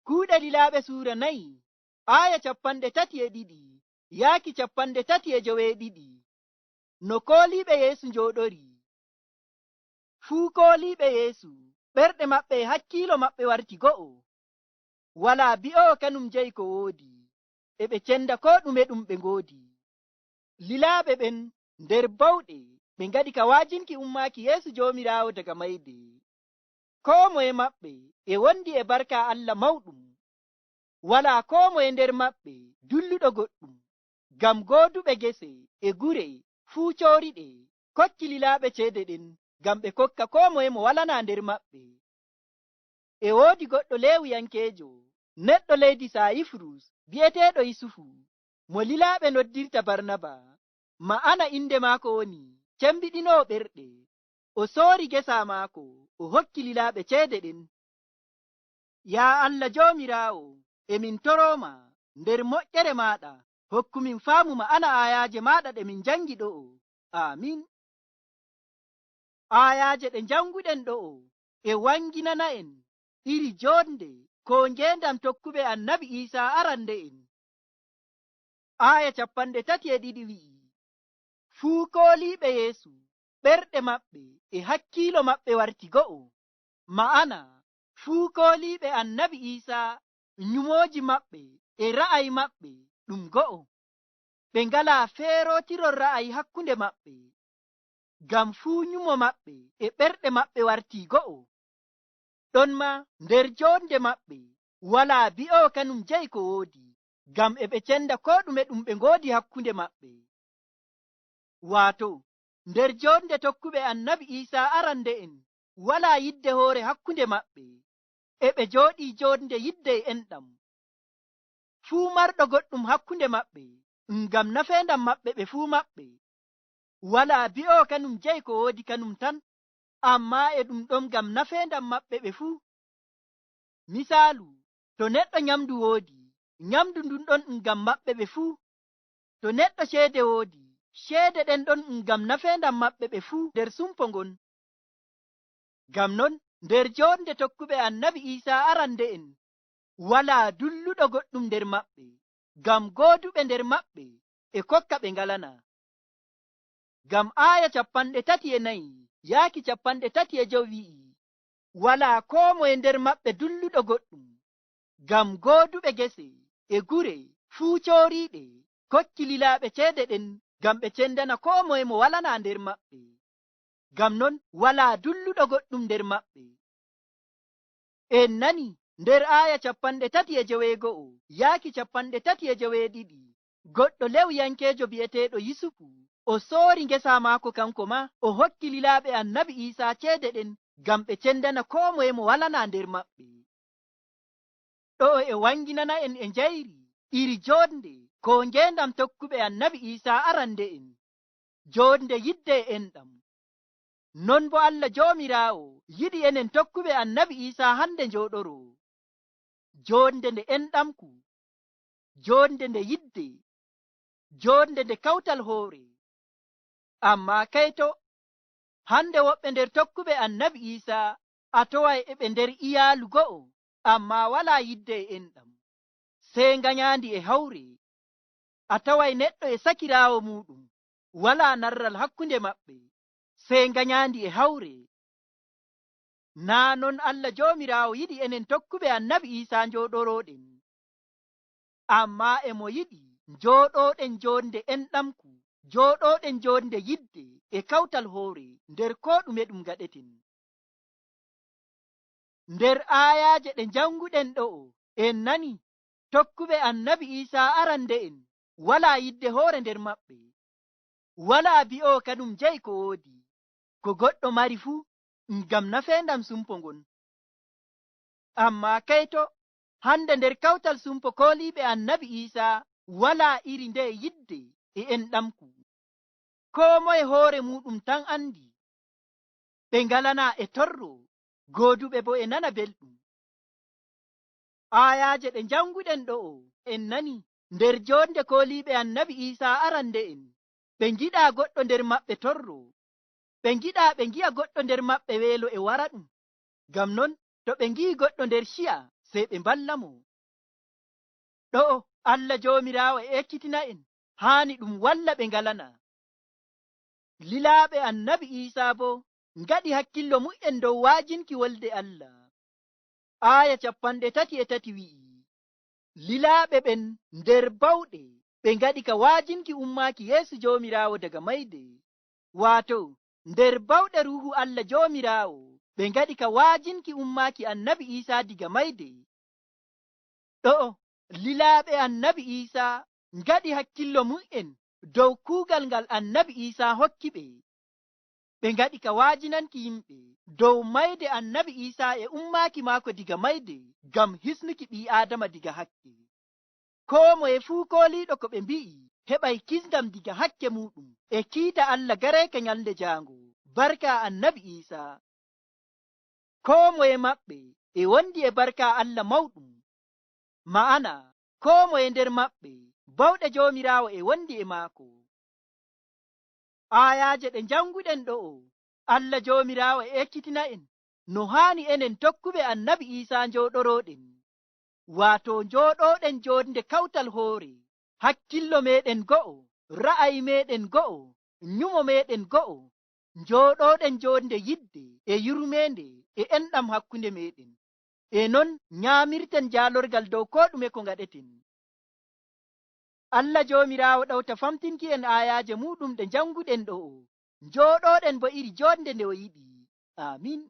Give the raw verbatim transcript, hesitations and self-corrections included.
Kuuɗe Lilaaɓe suura nayi, aaya capanɗe tati e ɗiɗi yaaki capanɗe tati e joweeɗiɗi. No kooliiɓe Yeesu njooɗorii. Fuu kooliiɓe Yeesu, ɓerɗe maɓɓe e hakkiilo maɓɓe warti go'o. Walaa bi'oowo kanum jeyi ko woodi. Eɓe cenda koo ɗume ɗum ɓe ngoodi. Lilaaɓe ɓen nder bawɗe, ɓe ngaɗi ka waajinki ummaaki Yeesu Joomiraawo daga mayde. Koo moye maɓɓe e wondi e barka Allah mawɗum. Walaa koo moye nder maɓɓe dulluɗo goɗɗum, ngam gooduɓe gese e gure fuu cooriɗe, kokki lilaaɓe ceede ɗen, ngam ɓe kokka koo moye mo walanaa nder maɓɓe. E woodi goɗɗo Lewiyankeejo, neɗɗo leydi Sayifurus, bi'eteeɗo Yusufu, mo lilaaɓe noddirta Barnaba, ma'ana innde maako woni Cembiɗinoowo ɓerɗe. O soori gesa maako, o hokki lilaaɓe ceede ɗen. Yaa Allah Joomiraawo, e min torooma nder moƴƴere maaɗa, hokku min faamu ma'ana aayaaje maaɗa ɗe min njanngi ɗo'o. Aamin. Aayaaje ɗe njannguɗen ɗo'o e wannginana en iri joonde koo ngeendam tokkuɓe Annabi Iisaa arande'en. Aaya capanɗe tati e ɗiɗi wi'i, fuu kooliiɓe Yeesu, ɓerɗe maɓɓe e hakkiilo maɓɓe warti go'o. Ma'ana, fuu kooliiɓe Annabi Iisaa, nyumooji maɓɓe e ra'ayi maɓɓe ɗum go'o. Ɓe ngalaa feerootirol ra'ayi hakkunde maɓɓe, ngam fuu nyumo maɓɓe e ɓerɗe maɓɓe wartii go'o. Ɗonmaa nder joonde maɓɓe walaa bi'oowo kanum jeyi ko woodi, ngam e ɓe cenda koo ɗume ɗum ɓe ngoodi hakkunde maɓɓe. Waato, nder joonde tokkuɓe Annabi Iisaa arande'en, walaa yidde hoore hakkunde maɓɓe. E ɓe jooɗii joonde yidde e enɗam. Fuu marɗo goɗɗum hakkunde maɓɓe, ngam nafeendam maɓɓe ɓe fuu maɓɓe. Walaa bi'oowo kanum jeyi ko woodi kanum tan, ammaa e ɗum ɗon ngam nafeendam maɓɓe ɓe fuu. Misaalu, to neɗɗo nyamndu woodi, nyamndu ndun ɗon ngam maɓɓe ɓe fuu. To neɗɗo ceede woodi, ceede ɗen ɗon ngam nafeendam maɓɓe ɓe fuu nder sumpo ngon. Ngam non, nder joonde tokkuɓe Annabi Iisaa arande'en, walaa dulluɗo goɗɗum nder maɓɓe, ngam gooduɓe nder maɓɓe e kokka ɓe ngalanaa. Ngam aaya capanɗe tati e nayi yaaki capanɗe tati e jowi wi'i, walaa koo moye nder maɓɓe dulluɗo goɗɗum. Ngam gooduɓe gese e gure fuu cooriiɗe, kokki lilaaɓe ceede ɗen ngam ɓe cendana koo moye mo walanaa nder maɓɓe. Ngam non, walaa dulluɗo goɗɗum nder maɓɓe. En nani nder aaya capanɗe tati e joweego'o yaaki capanɗe tati e joweeɗiɗi, goɗɗo Lewiyankeejo bi'eteeɗo Yusufu, o soori ngesa maako kanko maa, o hokki lilaaɓe Annabi Iisaa ceede ɗen ngam ɓe cendana koo moye mo walanaa nder maɓɓe. Ɗo'o e wanginana en e njayri iri joonde koo ngeendam tokkuɓe Annabi Iisaa arande'en, joonde yidde e enɗam. Non boo Allah Joomiraawo yiɗi enen tokkuɓe Annabi Iisaa hande njooɗoroo. Joonde nde enɗamku, joonde nde yidde, joonde nde kawtal hoore. Ammaa kayto, hande woɓɓe nder tokkuɓe Annabi Iisaa a toway e ɓe nder iyaalu go'o, ammaa walaa yidde e enɗam. Sey nganyaandi e hawre. A taway neɗɗo e sakiraawo muuɗum, walaa narral hakkunde maɓɓe, sey nganyaandi e hawre. Naa non Allah Joomiraawo yiɗi enen tokkuɓe Annabi Iisaa njooɗorooɗen. Ammaa e mo yiɗi njooɗooɗen joonde enɗamku, njooɗooɗen joonde yidde e kawtal hoore nder koo ɗume ɗum ngaɗeten. Nder aayaaje ɗe njannguɗen ɗo'o, en nani tokkuɓe Annabi Iisaa arande'en walaa yidde hoore nder maɓɓe. Walaa bi'oowo kanum jeyi ko woodi. Ko goɗɗo mari fuu, ngam nafeendam sumpo ngon. Ammaa kayto, hande nder kawtal sumpo kooliiɓe Annabi Iisaa walaa iri ndeye yidde e enɗamku. Koo moye hoore muuɗum tan andi. Ɓe ngalanaa e torro, gooduɓe boo e nana belɗum. Aayaaje ɗe njannguɗen ɗo'o, en nani nder joonde kooliiɓe Annabi Iisaa arande'en, ɓe ngiɗaa goɗɗo nder maɓɓe torro. Ɓe ngiɗaa ɓe ngi'a goɗɗo nder maɓɓe weelo e wara ɗum. Ngam non, to ɓe ngi'i goɗɗo nder ciya, sey ɓe mballa mo. Ɗo'o Allah Joomiraawo e ekkitina en, haani ɗum walla ɓe ngalana. Lilaaɓe annabi Iisaa boo ngaɗi hakkillo mu'en dow wa'ajinki wolde Allah. Aaya cappanɗe tati e tati wi'i, lilaaɓe ɓen nder bawɗe ɓe ngaɗi ka wa'ajinki ummaaki Yeesu Joomiraawo daga mayde. Waato, nder bawɗe Ruuhu Allah Joomiraawo, ɓe ngaɗi ka wa'ajinki ummaaki annabi Iisaa diga mayde. Ɗo'o, lilaaɓe annabi Iisaa ngaɗi hakkillo mu'en dow kuugal ngal annabi Iisaa hokki ɓe. Ɓe ngaɗi ka wa'ajinanki yimɓe dow mayde annabi Iisaa e ummaaki maako diga mayde ngam hisnuki ɓii Aadama diga hakke. Koo moye fuu kooliiɗo ko ɓe mbi'i heɓay kisndam diga hakke muuɗum e kiita Allah gareeka nyalnde jaango, barka annabi Iisaa. Koo moye maɓɓe e wondi e barka Allah mawɗum. Ma'ana, koo moye nder maɓɓe, bawɗe Joomiraawo e wondi e maako. Aayaaje ɗe njannguɗen ɗo'o, Allah Joomiraawo e ekkitina en no haani enen tokkuɓe annabi Iisaa njooɗorooɗen. Waato njooɗooɗen joonde kawtal hoore, hakkillo meeɗen go'o, ra'ayi meeɗen go'o, nyumo meeɗen go'o, njooɗooɗen joonde yidde e yurmeende e enɗam hakkunde meeɗen. E non nyaamirten jaalorgal dow koo ɗume ko ngaɗeten. Allah Joomiraawo ɗawta famtinki en aayaaje muuɗum ɗe njannguɗen ɗo'o. Njooɗooɗen bo iri joonde nde o yiɗi. Aamin.